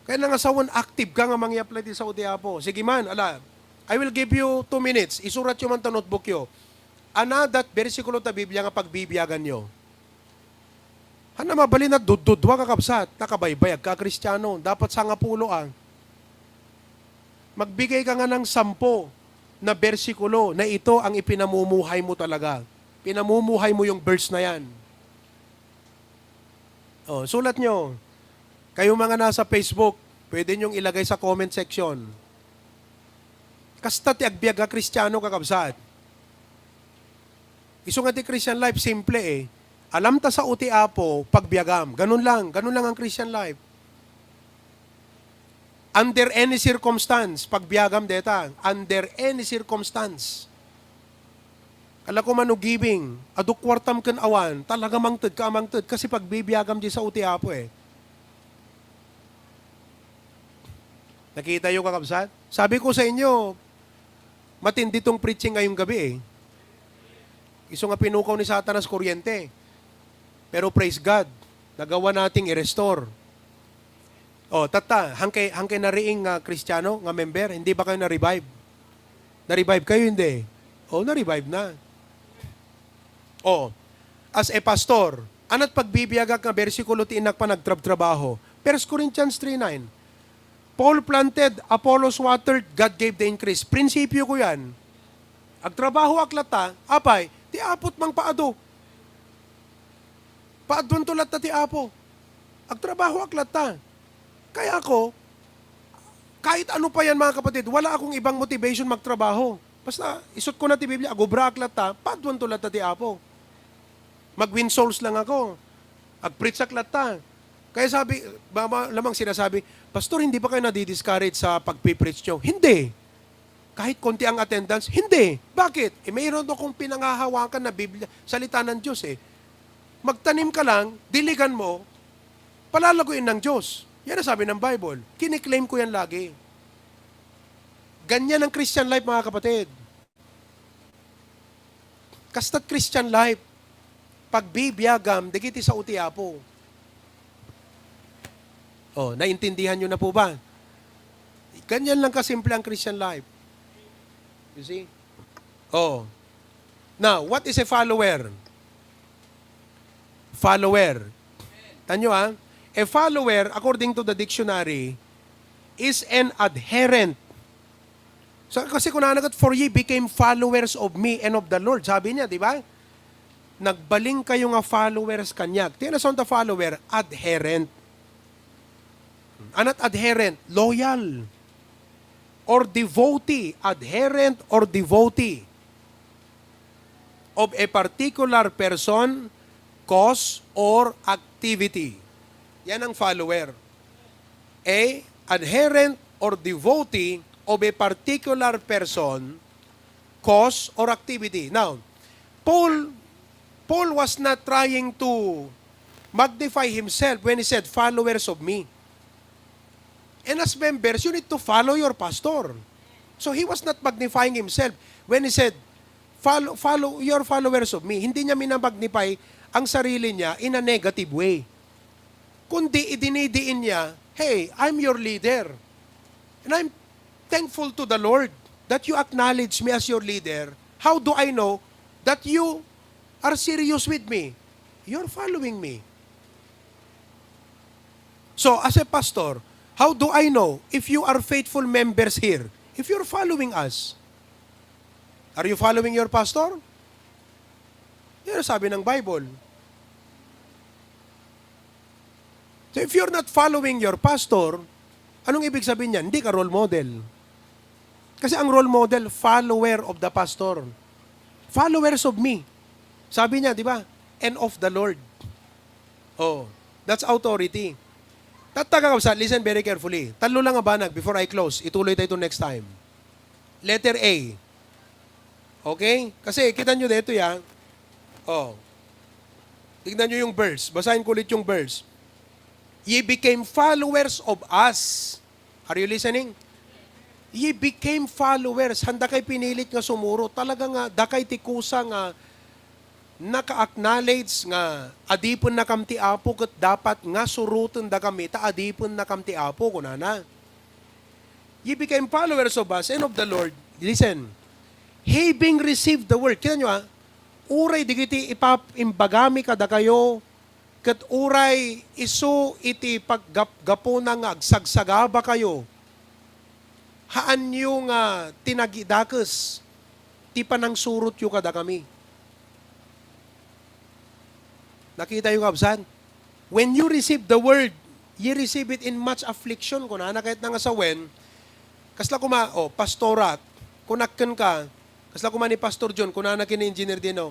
Kaya nangasawan active ka nga mangi-apply ti sao ti Apo. Sige man, ala, I will give you two minutes. Isurat yo man ta notebook yo. Ania dat bersikulo ta Biblia nga pagbibiagan yo? Haan na mabalin a duddudua, kakabsat, nakabaybayag ka a Kristiano, dapat sangapulo a. Magbigay ka nga ng sampo na bersikulo na ito ang ipinamumuhay mo talaga. Pinamumuhay mo yung verse na yan. Oh, sulat nyo. Kayo mga nasa Facebook, pwede nyong ilagay sa comment section. Kasta ti agbiag a Kristiano, kakabsat. Isu nga ti Christian life, simple eh. Alam ta sao ti Apo, pagbiagam. Ganun lang. Ganun lang ang Christian life. Under any circumstance, pagbiagam deta. Under any circumstance. Kala ko man no giving, adu kuartam ken awan, talaga mangted ka a mangted kasi pagbibiagam di sao ti Apo eh. Nakita yo, kakabsat? Sabi ko sa inyo, matindi tong preaching ngayong gabi eh. Isu nga pinukaw ni Satanas kuryente. Pero praise God, nagawa nating i-restore. Oh, tatta, hangkay, hangkay nariing nga Kristiano, nga member, hindi ba kayo na-revive? Na-revive kayo, hindi? Oh, na-revive na. Oh, as a pastor, aniat pagbibiagak nga bersikulo ti innak panagtrabtrabaho? First Corinthians three nine, "Paul planted, Apollos watered, God gave the increase." Prinsipyo ko yan. Agtrabahoak latta, apay, ti Apo't mangpaadu. Paaduanto latta ti Apo. Agtrabahoak latta. Kaya ako, kahit ano pa yan, mga kapatid, wala akong ibang motivation magtrabaho. Basta, isut ko na ti Biblia, agubraak latta, paaduanto latta ti Apo. Mag-win souls lang ako. Ag-preach ak latta. Kaya sabi, ba, ba, lamang sinasabi, "Pastor, hindi ba kayo nadi-discourage sa pagpipreach nyo?" Hindi. Kahit konti ang attendance, hindi. Bakit? Eh, mayroon akong pinangahawakan na Biblia, salita ng Diyos eh. Magtanim ka lang, diligan mo, palalaguin ng Diyos. Yan ang sabi ng Bible. Kiniklaim ko yan lagi. Ganyan ang Christian life, mga kapatid. Kasta't Christian life, pagbibiagam dagiti sao ti Apo. Oh, naintindihan nyo na po ba? Ganyan lang kasimple ang Christian life. You see? Oh. Now, what is a follower? Follower. Tanyo, ah. A follower, according to the dictionary, is an adherent. So, kasi kunana ket, "For ye became followers of me and of the Lord." Sabi niya, di ba? "Nagbalin kayo nga followers kaniak." Ti ano ta follower? Adherent. Anat adherent? Loyal. Or devotee. Adherent or devotee of a particular person, cause, or activity. Yan ang follower. A adherent or devotee of a particular person, cause, or activity. Now, Paul, Paul was not trying to magnify himself when he said, "Followers of me." And as members, you need to follow your pastor. So he was not magnifying himself when he said, "Follow, follow your followers of me." Hindi niya minamagnify ang sarili niya in a negative way. Kundi idinidiin niya, "Hey, I'm your leader. And I'm thankful to the Lord that you acknowledge me as your leader. How do I know that you are serious with me? You're following me." So, as a pastor, how do I know if you are faithful members here? If you're following us. Are you following your pastor? Yan ang sabi ng Bible. So if you're not following your pastor, anong ibig sabihin niyan? Hindi ka role model. Kasi ang role model, follower of the pastor. Followers of me. Sabi niya, di ba? And of the Lord. Oh, that's authority. Tatta, kakabsat, listen very carefully. Tatlo lang a banag before I close. Ituloy tayo to next time. Letter A. Okay? Kasi, kita nyo dito, ya. Oh. Tignan nyo yung verse. Basahin ko ulit yung verse. "Ye became followers of us." Are you listening? "Ye became followers." Handa kay pinilit nga sumuro. Talaga nga, dakay ti kusa nga naka-acknowledge nga adipennakam ti Apo ket dapat nga surotendakami ta adipennakam ti Apo, kunana. "Ye became followers of us and of the Lord." Listen, "Having received the word." Kita nyo, ah, uray digiti ipap-, imbagami kadakayo, ket uray isu iti paggap-, gapuna nga agsagsagaba kayo, haanyo nga tinagidakes ti panangsurotyo kadakami. Nakita yo, kabsat? "When you receive the word, ye receive it in much affliction," kunana, kayatna nga sawen, kasla koma, oh, pastorat, kunak kenka, kasla koma ni Pastor John, kunana ken ni Engineer Dino,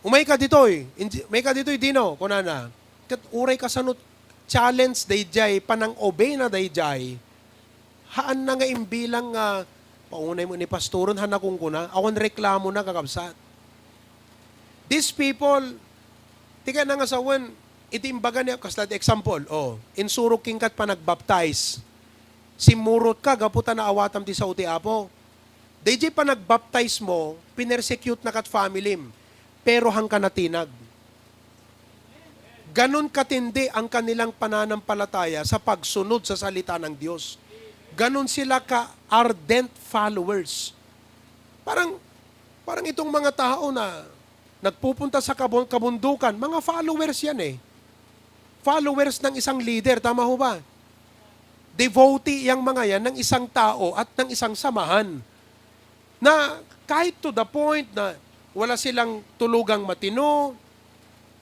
"Umayka ditoy, Engi-, umayka ditoy, Dino," kunana. Ket uray kasano challenge daydiay, panang-obeyna daydiay, haanna nga imbilang nga, "Paunay mo ni pastoren," haanna kunkuna. Awan reklamona, kakabsat. These people, ti kayatna nga sawen, iti imbaga niya, kasla ti example, oh, insurok kenka ti panagbaptize. Simmurotka gapu ta naawatam ti sao ti Apo. Daydiay panagbaptize mo, pinersecute na kat family m, pero hangka natinag. Ganun katindi ang kanilang pananampalataya sa pagsunod sa salita ng Diyos. Ganun sila ka-ardent followers. Parang, parang itong mga tao na nagpupunta sa kabun-, kabundukan, mga followers yan eh. Followers ng isang leader, tama ho ba? Devotee yang mga yan ng isang tao at ng isang samahan. Na kahit to the point na wala silang tulugang matino,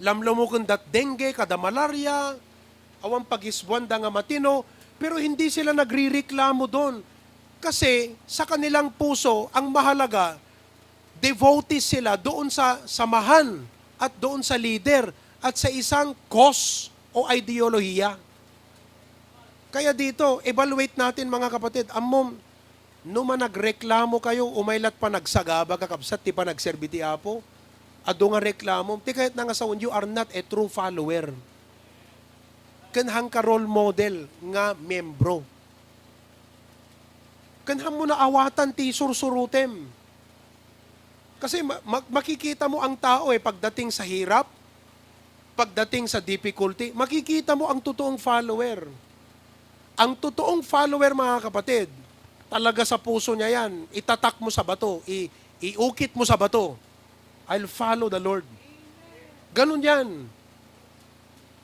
lamlamuken dat dengue, kada malaria, awan pagisbuan da nga matino, pero hindi sila nagrireklamo doon. Kasi sa kanilang puso, ang mahalaga, devotee sila doon sa samahan at doon sa leader at sa isang cause o ideolohiya. Kaya dito, evaluate natin, mga kapatid, ammom, no managreklamo kayo, umay lat panagsagaba, kakabsat, ti panagserbi ti Apo, adu nga reklamo, ti kayatna nga sawen, you are not a true follower. Ken hangka role model nga membro. Ken hanmo naawatan ti sursurutem. Kasi ma-, ma-, makikita mo ang tao eh, pagdating sa hirap, pagdating sa difficulty, makikita mo ang totoong follower. Ang totoong follower, mga kapatid, talaga sa puso niya yan. Itatak mo sa bato, i-, iukit mo sa bato. "I'll follow the Lord." Ganun yan.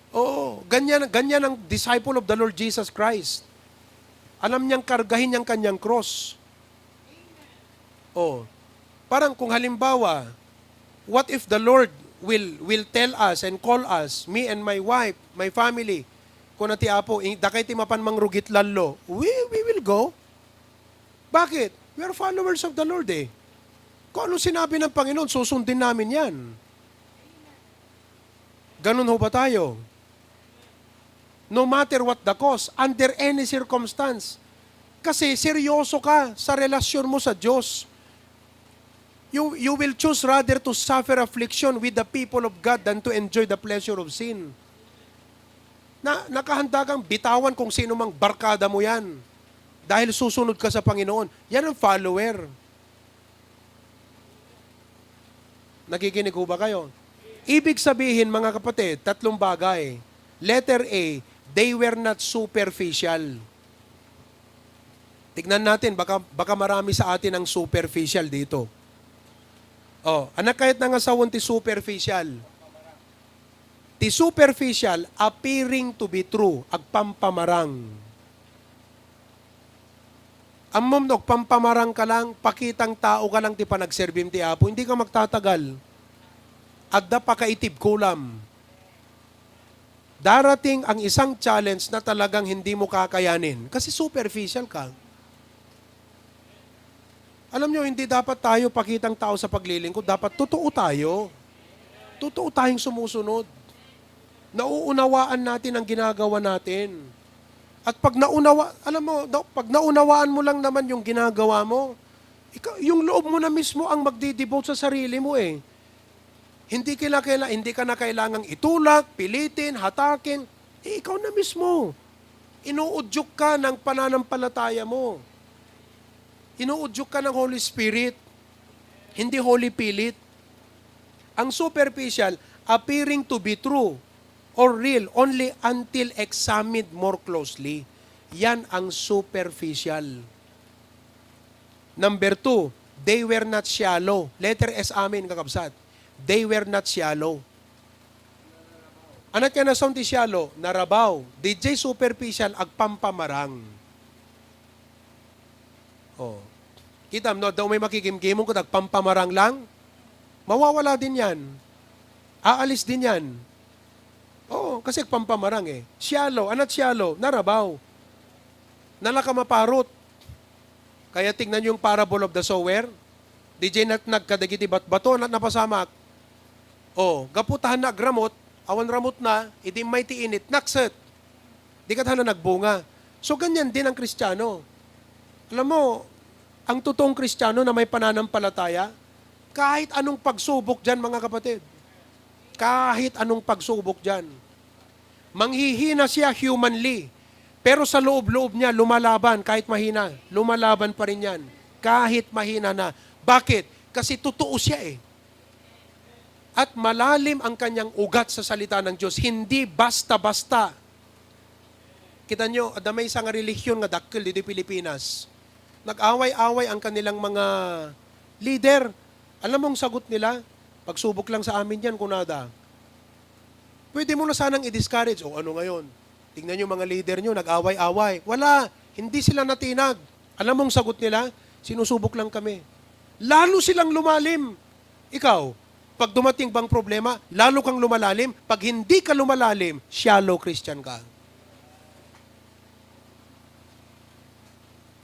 Oo, ganyan, ganyan ang disciple of the Lord Jesus Christ. Alam niyang kargahin yang kanyang cross. Oh, parang kung halimbawa, what if the Lord will, will tell us and call us, me and my wife, my family, kuna ti Apo, "Dakay ti mapan mangrugit lallo." We, we will go. Bakit? We are followers of the Lord eh. Kung anong sinabi ng Panginoon, susundin namin yan. Ganun ho ba tayo? No matter what the cause, under any circumstance. Kasi seryoso ka sa relasyon mo sa Diyos. You, you will choose rather to suffer affliction with the people of God than to enjoy the pleasure of sin. Na, nakahanda kang bitawan kung sino mang barkada mo yan. Dahil susunod ka sa Panginoon. Yan ang follower. Nakikinig ho ba kayo? Ibig sabihin, mga kapatid, tatlong bagay. Letter A, they were not superficial. Tignan natin, baka, baka marami sa atin ang superficial dito. Oh, anak kayat na nga sawon ti superficial. Ti superficial appearing to be true, agpampamarang. Ammom no agpampamarang ka lang, pakitang tao ka lang ti panagserbim ti Apo, hindi ka magtatagal. Adda pakaitib kulam. Darating ang isang challenge na talagang hindi mo kakayanin kasi superficial ka. Alam nyo, hindi dapat tayo pakitang tao sa paglilingkod. Dapat totoo tayo. Totoo tayong sumusunod. Nauunawaan natin ang ginagawa natin. At pag naunawa, alam mo, na, pag naunawaan mo lang naman yung ginagawa mo, ikaw, yung loob mo na mismo ang magdidevote sa sarili mo eh. Hindi kinakaila-, hindi ka na kailangang itulak, pilitin, hatakin. Eh, ikaw na mismo. Inuudyok ka ng pananampalataya mo. Inuudyok ka ng Holy Spirit. Hindi Holy Pilit. Ang superficial, appearing to be true or real only until examined more closely. Yan ang superficial. Number two, they were not shallow. Letter S amin, kakabsat. They were not shallow. Anat nga nasaon ti shallow? Narabaw. D J superficial, agpampamarang. Oh. Kita mo, no, daw may makikimkimong ket agpampamarang lang. Mawawala din yan. Aalis din yan. Oo, kasi agpampamarang eh. Shallow. Anat shallow? Narabaw. Nalaka maparot. Kaya tignan yung parable of the sower. D J natnag kadagiti batbato, na napasamak. Oh, gapu ta han nagramot, awan ramot na, idi may ti init, nakset. Di kat han nagbunga. So, ganyan din ang Kristiyano. Alam mo, ang totoong Kristiyano na may pananampalataya, kahit anong pagsubok dyan, mga kapatid. Kahit anong pagsubok dyan. Manghihina siya humanly. Pero sa loob-loob niya, lumalaban kahit mahina. Lumalaban pa rin yan. Kahit mahina na. Bakit? Kasi totoo siya eh. At malalim ang kanyang ugat sa salita ng Diyos. Hindi basta-basta. Kita nyo, adda maysa nga relihiyon nga dakkel ditoy Pilipinas. Nag-away-away ang kanilang mga leader. Alam mong sagot nila? "Pagsubok lang sa amin yan," kunada. Pwede mo na sanang i-discourage. O ano ngayon? Tingnan nyo mga leader nyo, nag-away-away. Wala. Hindi sila natinag. Alam mong sagot nila? "Sinusubok lang kami." Lalo silang lumalim. Ikaw, pag dumating bang problema, lalo kang lumalalim. Pag hindi ka lumalalim, shallow Christian ka.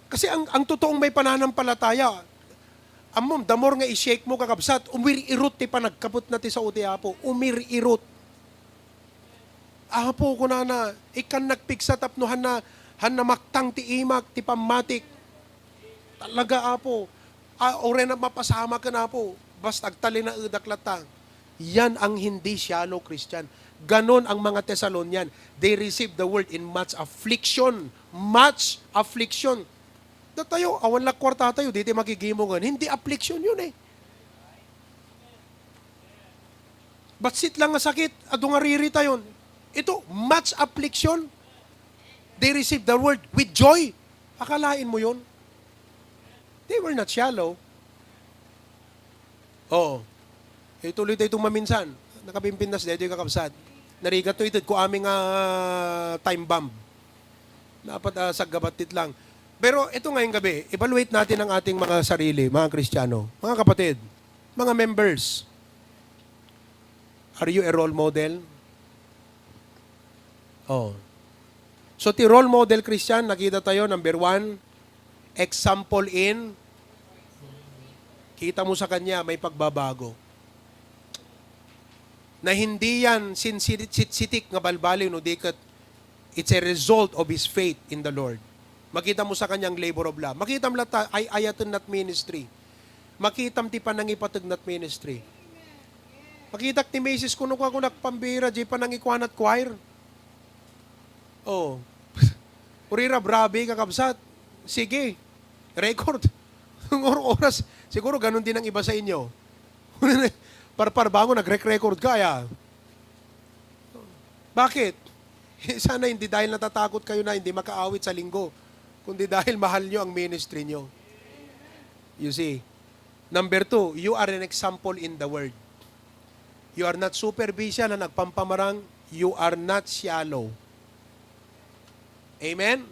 Kasi ang, ang totoong may pananampalataya, ammom, the more nga i-shake mo, kakabsat, umirirot ti panagkaput na ti sao ti Apo. Umirirot. "Apo," kunana, "ikkan nagpigsa tapno hanna, hanna maktang ti imak, ti pammatik." Talaga, Apo. A, uray na mapasamak ken Apo. Basta agtalinaedak latta. Yan ang hindi shallow Christian. Ganon ang mga Thessalonian. They received the word in much affliction. Much affliction. Datayo, awan la kuarta tayo, di ti makigimong. Hindi affliction yun eh. Batsit lang nga sakit, adu nga riri tayon. Ito, much affliction. They received the word with joy. Akalain mo yun? They were not shallow. Oo. Ituloy tayo itong maminsan. Nakapimpintas dito yung kakabsat. Narigat to ited ko amin nga time bomb. Dapat, ah, saggabat dit lang. Pero ito ngayong gabi, evaluate natin ang ating mga sarili, mga Kristiyano. Mga kapatid, mga members, are you a role model? Oh. So, ti role model Christian, nakita tayo, number one, example in, kita mo sa kanya, may pagbabago. Na hindi yan sinsirit-sitik nga balbaliw, no, di ket it's a result of his faith in the Lord. Makita mo sa kanya ang labor of love. Makita mo latta, ay, ayaten nat ministry. Makitam ti panangipateg nat ministry. Makitak ti misis ko, no, kunak pambira, di panangikuanat choir. Oh. Urira, brabe, kakabsat. Sige. Record. Or-, oras. Siguro ganun din ang iba sa inyo. Parpar bango, nagre-record ka, ya. Bakit? Sana hindi dahil natatakot kayo na hindi makaawit sa linggo, kundi dahil mahal nyo ang ministry nyo. You see? Number two, you are an example in the word. You are not superficial na nagpampamarang. You are not shallow. Amen?